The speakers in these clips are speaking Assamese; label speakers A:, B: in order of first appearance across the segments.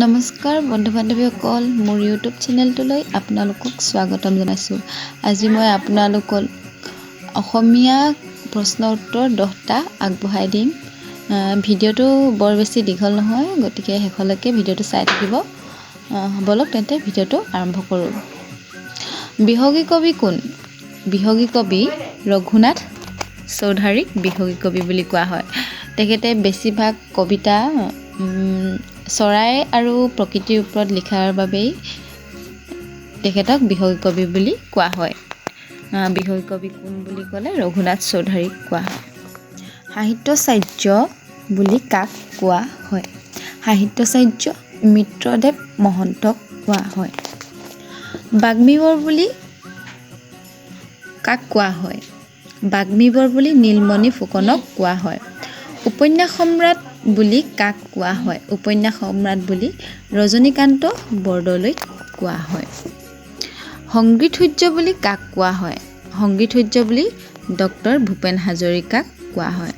A: নমস্কাৰ বন্ধু বান্ধৱীসকল, মোৰ ইউটিউব চেনেলটোলৈ আপোনালোকক স্বাগতম জনাইছোঁ। আজি মই আপোনালোকক অসমীয়া প্ৰশ্ন উত্তৰ 10টা আগবঢ়াই দিম। ভিডিঅ'টো বৰ বেছি দীঘল নহয়, গতিকে শেষলৈকে ভিডিঅ'টো চাই থাকিব। ব'লক তেন্তে ভিডিঅ'টো আৰম্ভ কৰোঁ। বিহগী কবি কোন? বিহগী কবি ৰঘুনাথ চৌধাৰীক বিহগী কবি বুলি কোৱা হয়। তেখেতে বেছিভাগ কবিতা চৰাই আৰু প্ৰকৃতিৰ ওপৰত লিখাৰ বাবেই তেখেতক বিহগী কবি বুলি কোৱা হয়। বিহগী কবি কোন বুলি ক'লে ৰঘুনাথ চৌধাৰীক কোৱা হয়। সাহিত্যাচাৰ্য বুলি কাক কোৱা হয়? সাহিত্যাচাৰ্য মিত্ৰদেৱ মহন্তক কোৱা হয়। বাগ্মীবৰ বুলি কাক কোৱা হয়? বাগ্মীবৰ বুলি নীলমণি ফুকনক কোৱা হয়। উপন্যাস সম্ৰাট বুলি কাক কোৱা হয়? উপন্যাস সম্ৰাট বুলি ৰজনীকান্ত বৰদলৈক কোৱা হয়। সংগীত সূৰ্য বুলি কাক কোৱা হয়? সংগীত সূৰ্য বুলি ডক্টৰ ভূপেন হাজৰিকাক কোৱা হয়।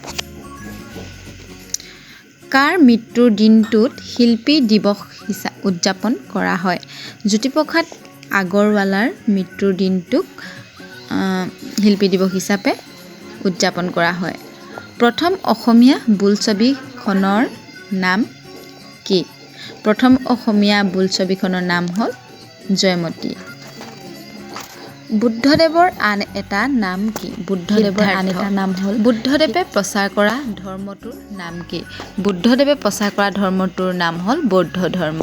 A: কাৰ মৃত্যুৰ দিনটোত শিল্পী দিৱস উদযাপন কৰা হয়? জ্যোতিপ্ৰসাদ আগৰৱালাৰ মৃত্যুৰ দিনটোক শিল্পী দিৱস হিচাপে উদযাপন কৰা হয়। প্ৰথম অসমীয়া বোলছবিখনৰ নাম কি? প্ৰথম অসমীয়া বোলছবিখনৰ নাম হ'ল জয়মতী। বুদ্ধদেৱৰ আন এটা নাম কি? বুদ্ধদেৱৰ আন এটা নাম হ'ল। বুদ্ধদেৱে প্ৰচাৰ কৰা ধৰ্মটোৰ নাম কি? বুদ্ধদেৱে প্ৰচাৰ কৰা ধৰ্মটোৰ নাম হ'ল বৌদ্ধ ধৰ্ম।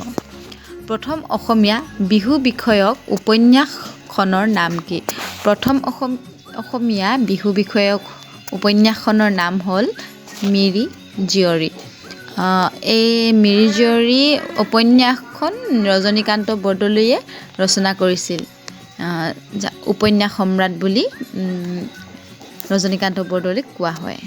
A: প্ৰথম অসমীয়া বিহু বিষয়ক উপন্যাসখনৰ নাম কি? প্ৰথম অসমীয়া বিহু বিষয়ক উপন্যাসখনৰ নাম হ'ল মিৰি জীয়ৰী। এই মিৰি জীয়ৰী উপন্যাসখন ৰজনীকান্ত বৰদলৈয়ে ৰচনা কৰিছিল। উপন্যাস সম্ৰাট বুলি ৰজনীকান্ত বৰদলৈক কোৱা হয়।